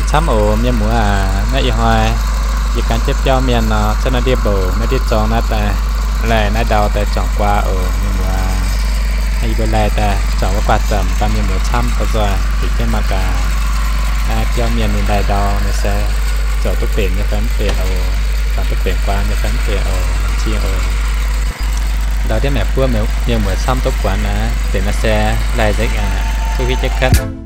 Camv oc mienh muoz aac, naaiv ih hnoi yie ganh jienv biauv mienh nor, cuotv naaiv ndiev mbouc naaiv ndiev zorng naaiv daaih, laih naaiv ndau daaih zuangx guaa oc mienh muoz. Yie mbuo laih daaih zuangx wuov guaax zanc baan mienh muoz camv daaih nzoih bieqc jienv mangc gaax, biauv mienh ninh laih ndau ninh se zoux duqv benx nyei fai mv benx oc, zuangx duqv benx guaa nyei fai mv benx oc, cing oc. Ndau ndiev maengc buov mienh muoz camv duqv guanx aqv, benx naaiv se laih nzengc aqv, zuqv hiuv jienv ganh.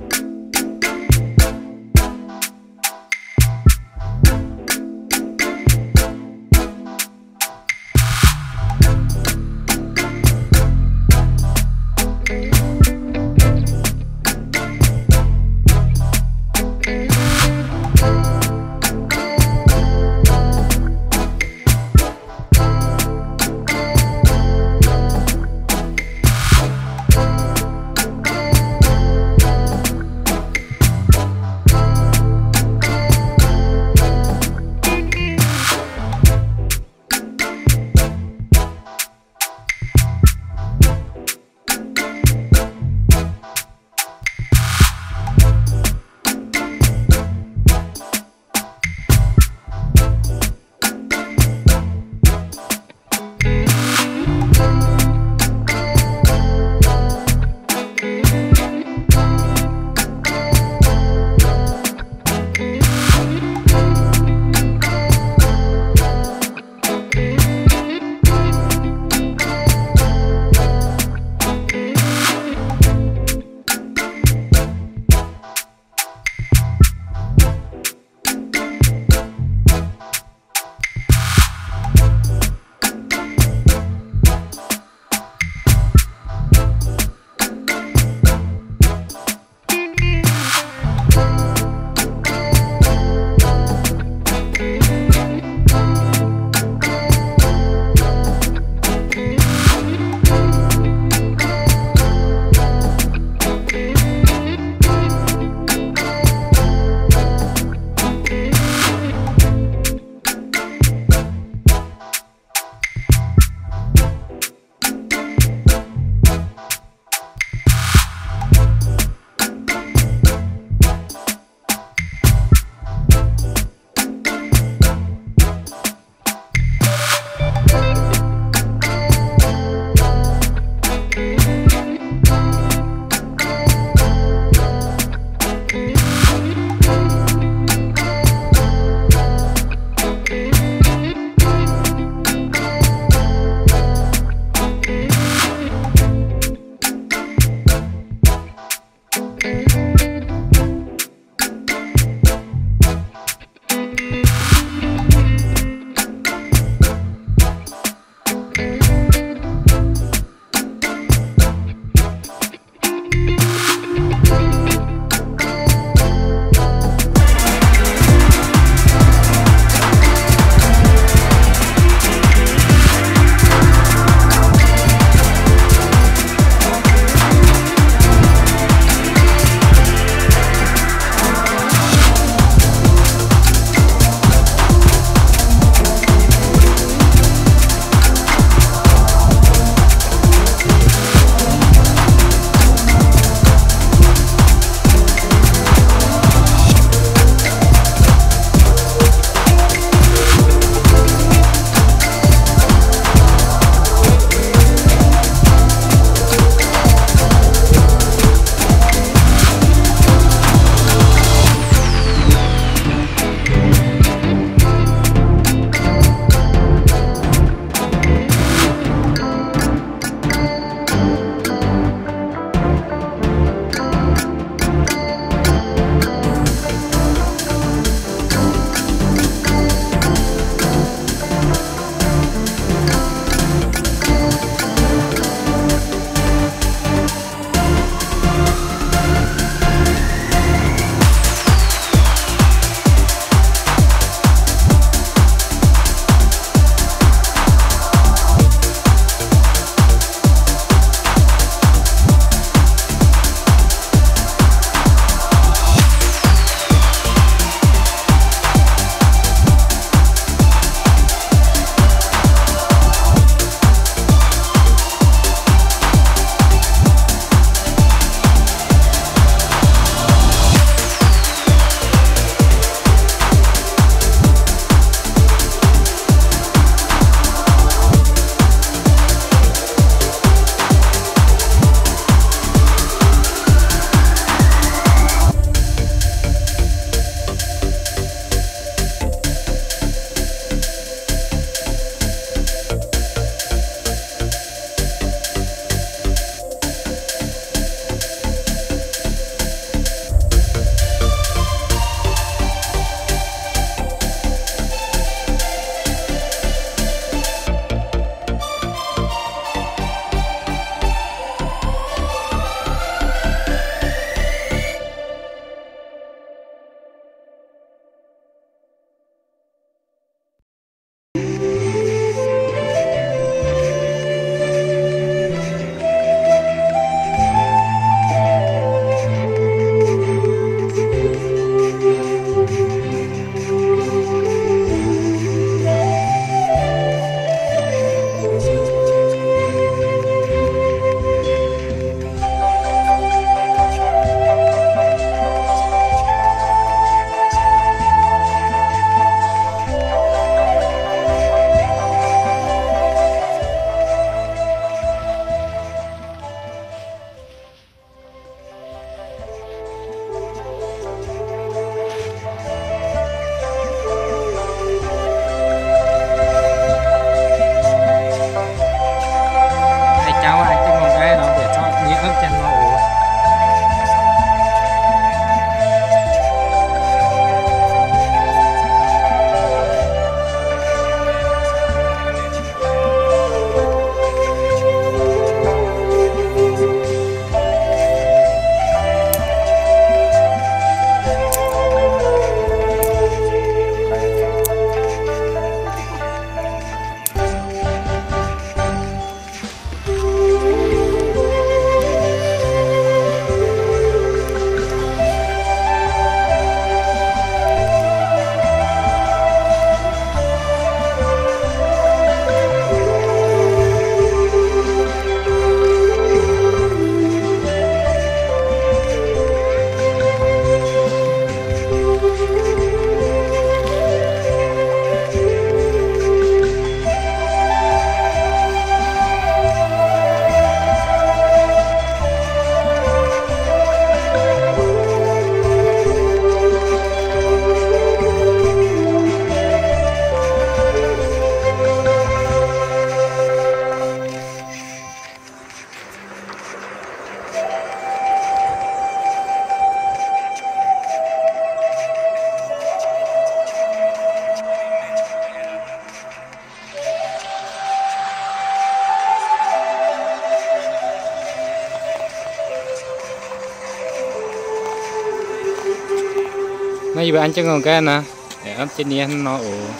Yie mbuo an jienv ngongh nqaeqv nor, aengx opv jienv nie hnangv nor oc.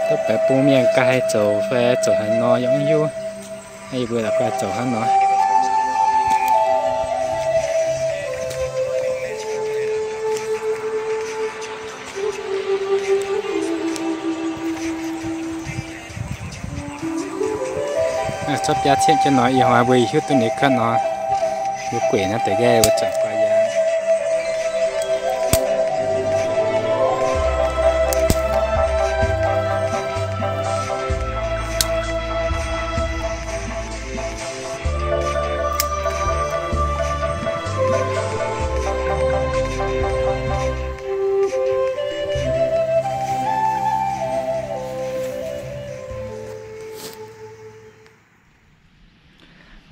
Duqv baeqc bung mienh ganh haih zoux fai zoux haaix nor yaac mv hiuv. Yie mbuo la'guaih zoux hnangv nor. Zorqv biaav cietv jienv nor, ih hnoi mbuo hiuv duqv ninh kuotv nor, mbuo gueic naaiv deix nqaeqv mbuo zuangx guaax yaang.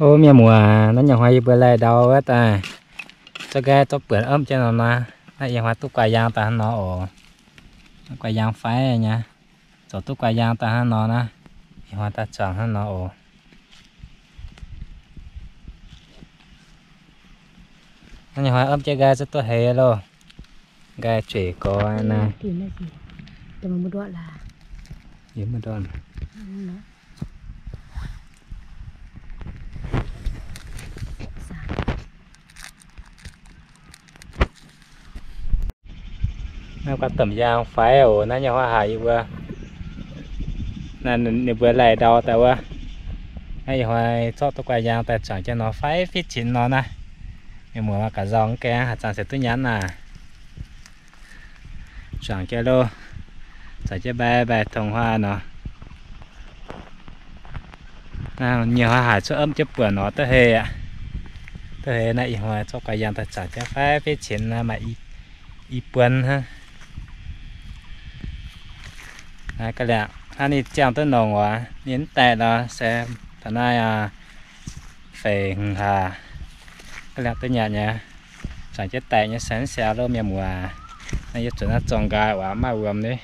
O mienh muoz, naaiv nyei hnoi yie mbuo laih ndau wuov daaih, zorqv nqaeqv zorqv buonc opv jienv nor naaiv, naaiv ih hnoi duqv guaax yaang daaih hnangv nor oc. Guaax yaang faix nyei, zoux duqv guaax yaang daaih hnangv nor naaiv, ih hnoi daaih zuangx hnangv nor oc. Naaiv nyei hnoi opv jienv nqaeqv zungv duqv heix loh. Nqaeqv zueic gorx naaiv. Naaiv guaax domh yaang faix oc. Naaiv nyei hnoi haic yie mbuo, naaiv ninh mbuo laih ndau daaih wuov. Naaiv ih hnoi zorqv duqv guaax yaang daaih zuangx jienv nor faix fitv qinx nor naaiv. Mienh muoz gaax nzorng gaengh haaix zanc se duqv nyanv naaic. Zuangx jienv loh, zuangx jienv bye bye tongx huaav nor. Naaiv nyei hnoi haic cuotv opv jienv buonc nor duqv heix aqv. Duqv heix naaiv ih hnoi zorqv guaax yaang daaih zuangx jienv faix fitv qinx naaiv maaih i buonc hnangv. Naaiv ga'liangh hnangv ninh ziangh duqv nongc oc, ninh mv daic nor se taux naaiv feix hmz hlaax, ga'liangh duqv nyanc nyei. Zuangx jienv daic nyei se mv siaaux loh mienh muoz. Naaiv yie zuqc naaiv zorng nqaai oc, maaih wuom nyei.